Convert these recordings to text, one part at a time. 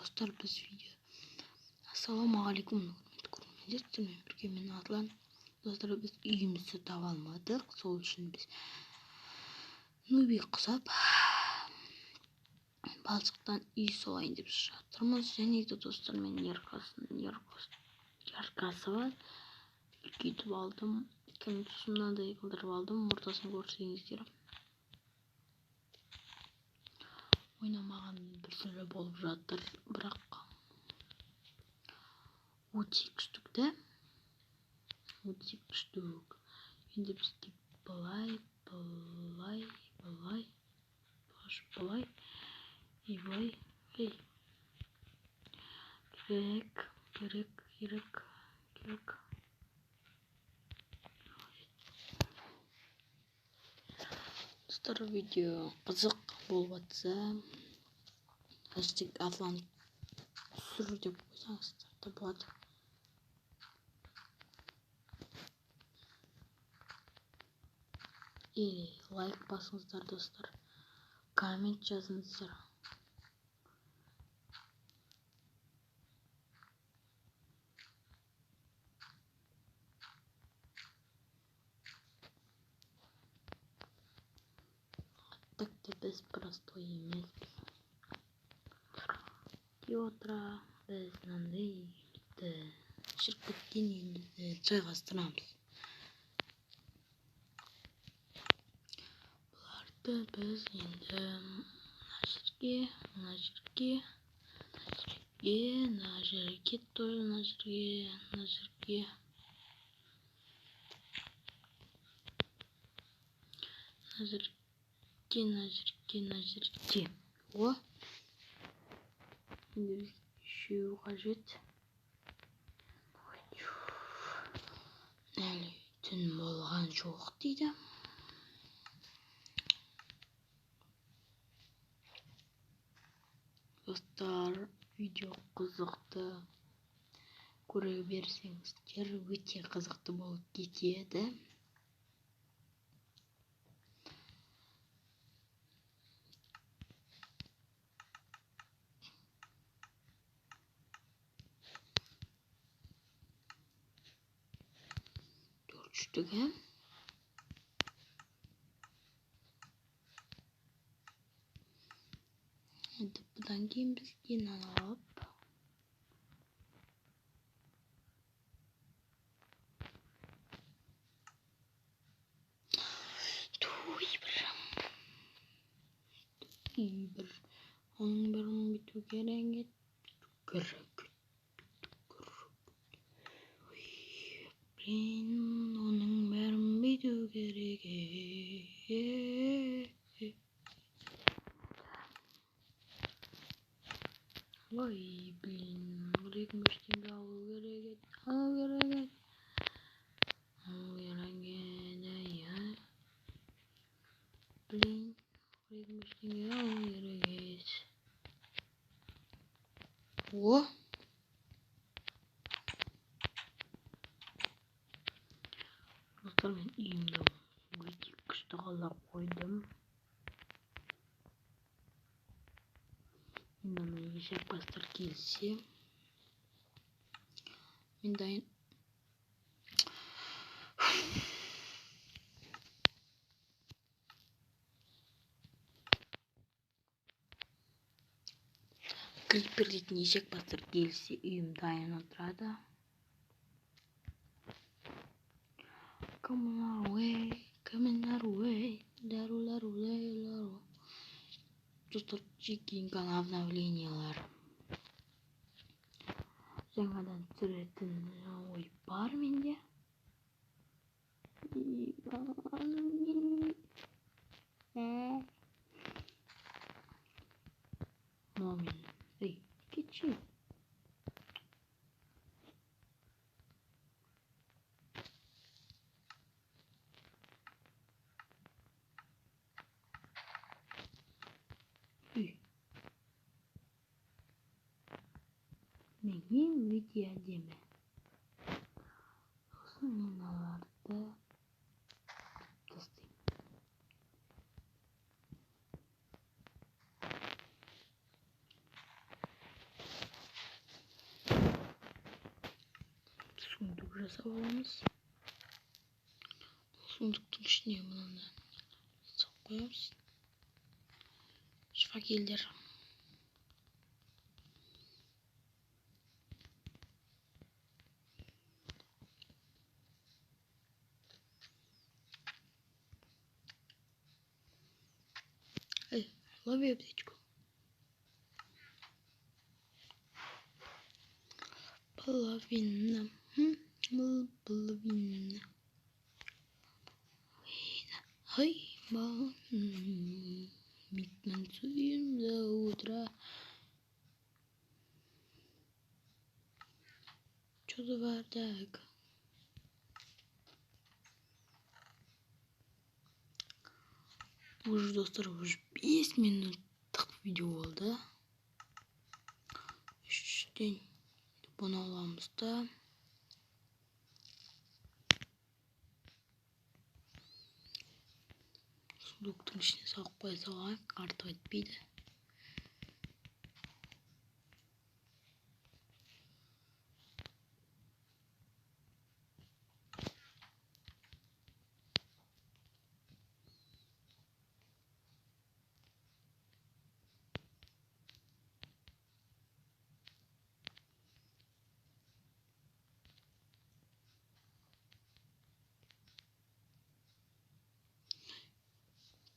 Достар, біз видео. Ассалаумағалейкум, құрметті көрермендер, сіздермен бірге мен Аслан. Достар, біз үйімізді таба алмадық, сол үшін біз нубик құсап балшықтан үй соғайын деп жатырмыз. Және де достар, мен яркасы бар үлкейтіп алдым. Өйткені мынандай қылдырып алдым, ортасын көрсеңіздер. Ойнамаған бір түрлі болып жатыр, бірақ өте күштік та, өте күштік. Енді бізге былай, былай, былай, былай, и былай, ей. Керек, керек, керек, керек. Достар, видео қызық болып жатса, хэштег Аслан түсір деп қойсаңыздар да болады. Или лайк басыңыздар, достар, коммент жазыңыздар. Так та біз простой емеспіз. Деп отыра біз мынандай үйімізді, шіріп кеткен үйімізді жайғастырамыз. Бұларды біз енді мына жерге, мына жерге, мына жерге, мына жерге, тоже мына жерге, мына жерге. Мына жерге, мына жерге, мына жерге. О! Енді бізге үшеуі қажет. Әлі түн болған жоқ дейді. Достар, видео қызықты. Көре берсеңіздер, өте қызықты болып кетеді. Төрт ә? Енді бұдан кейін бізге мынаны алып, туй бір. Туй бір. Оның бәрін бүйту керек еді. Керек. Блин, оның бәрін бүйту керек еді. Ой, блин, 25 теңге алу керек еді. Алу керек еді. Алу керек еді, иә. Блин, 25 теңге алу керек еді. О! Достар, мен үйімді өте күшті қалап қойдым. Енді ана ешек бастар келсе, мен дайын. Крипер дейтін ешек бастар келсе, үйім дайын отырады. Coming our way, coming our way, лару, лару, лару. Достар, чекинг обновлениялар. Жаңадан түсіретін ой бар менде. Мынау мен. Ей, кетші. Үй. Менен өте әдемі. Сосын мен аларды тастаймын. жасап аламыз. Сундуктың ішіне мынаны салып қоямыз. Шфакелдер. Эй, лови аптечку. Половина. Половина. Хай, мы танцуем до утра. Чё за бардак? Уже, достар, уже 5 минуттық видео болды. 3-тен бұны аламыз да. Сундуктың ішіне салып қоя салайық, артық етпейді.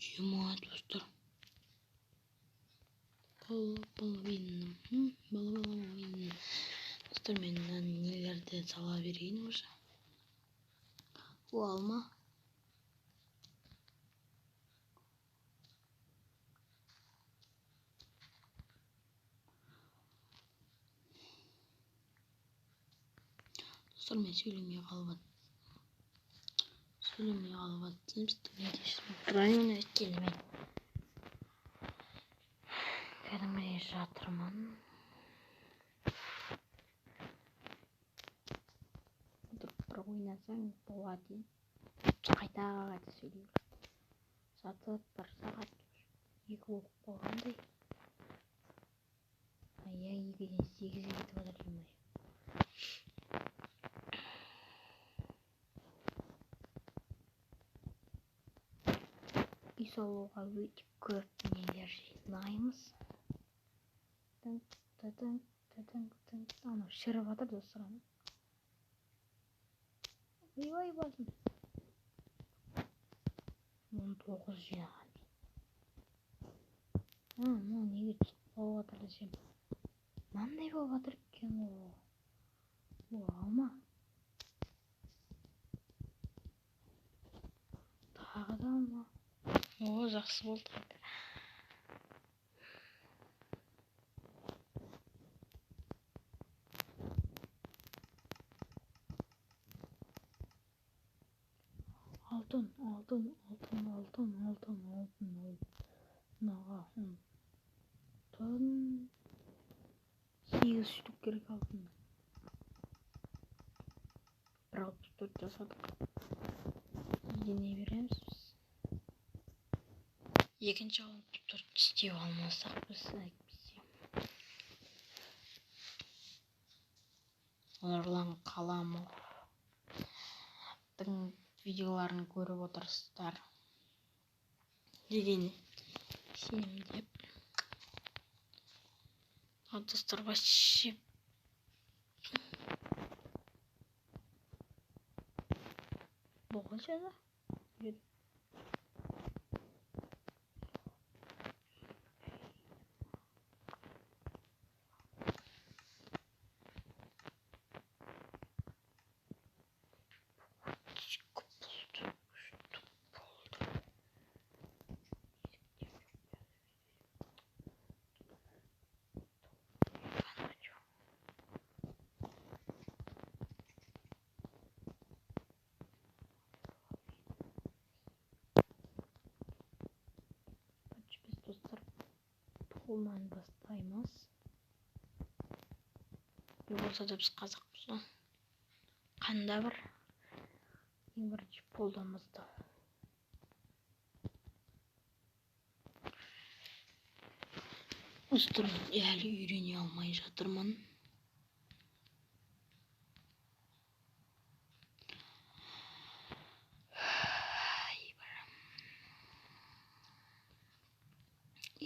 Жиырма, достар. Половина. Половина. Достар, мен мына нелерді сала берейін уже. О, алма. Достар, мен сөйлемей қалып жатсам, сіздермен өйткені мен кәдімгідей жатырмын. Отырып бір ойнасаң болады. Қайта-қайта сөйлей бересің. Жатып бір сағат 2 болып қалғандай. Иә, 2-ден 8-ге кетіп жатыр деймін. Үй салуға өте көп нелер жинаймыз. Анау шіріп жатыр, достар. Ойбай басым. 19 жинаған. Мынау неге түсіп болып жатыр десем, мынандай болып жатыр екен ол. О, алма. Тағы да алма. О, жақсы болды. Алтын, алтын, алтын, алтын, алтын, алтын, алтын. Алтын. 8 штук керек алтын. 1.64 жасадық. Дене береміз біз. Екінші 64 істей алмасақ біз әйтпесе. Нұрлан Қаламовтың видеоларын көріп отырсыздар деген сенімде. Достар, вообще болған шығар. Достар, полнан бастаймыз. Не болса да біз қазақпыз ғой. Қанда бар. Ең бірінші полдан бастау. Достар, әлі үйрене алмай жатырмын.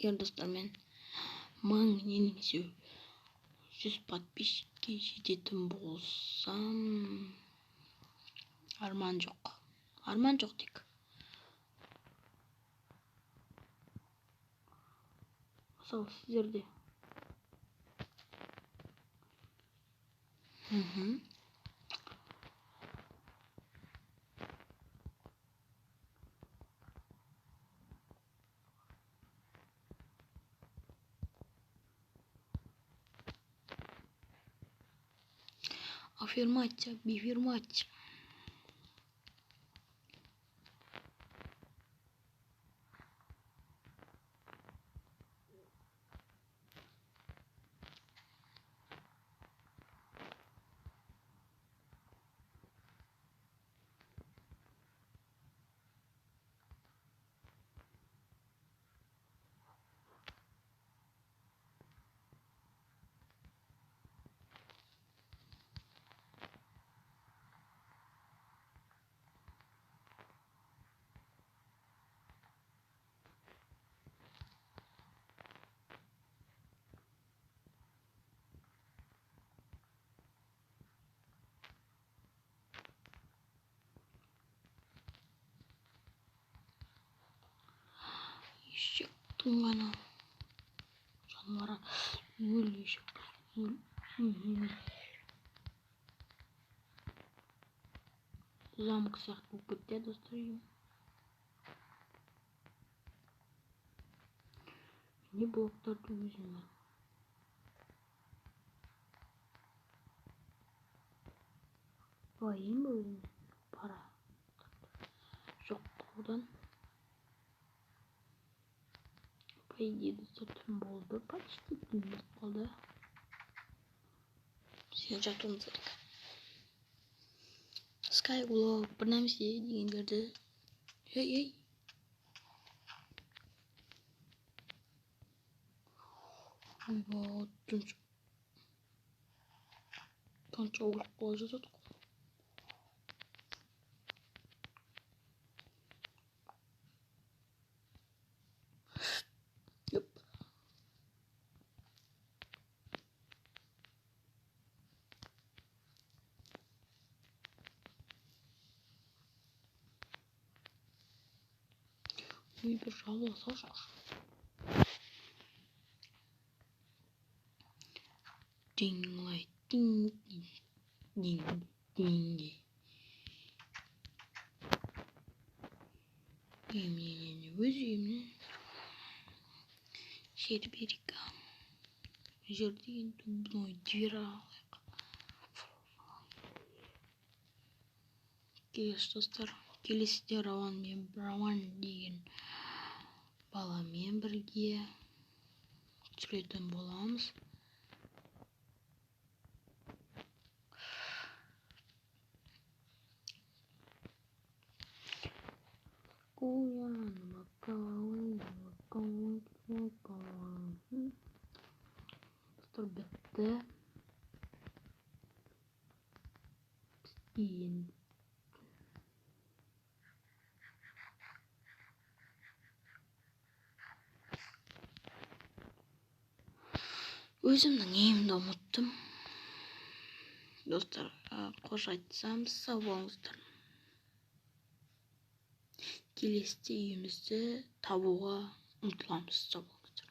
Егер достар мен 1000 немесе 100 подписчикке жететін болсам, арман жоқ. Арман жоқ тек. Мысалы сіздерде. Аффирмация, бифирмация. Ешектің ғана жануары өл, ешек өл. Замок сияқты болып кетті, достар, үйім. Міне блоктарды өзім алайын ба өзім? Пара жоқ одан. По идее, достар, түн болды, почти түн болып қалды. Бізге жатуымыз керек. Skyblock бір нәрсе дегендерді. Ей, ей. Ойбай, қанша өліп қала жаздадық. Ой, бір жабыла салшы. Дing лайт, дing, дing, дing. Үйімнен өз үйімнен жер берейік. Жер деген дубной дверь алайық. Келесі достар, келесіде Рауан деген баламен бірге түсіретін боламыз. Достар, бітті. Бізге енді өзімнің үйімді ұмыттым. Достар, қош айтсам, сау болыңыздар. Келесіде үйімізді табуға ұмтыламыз. Сау болыңыздар.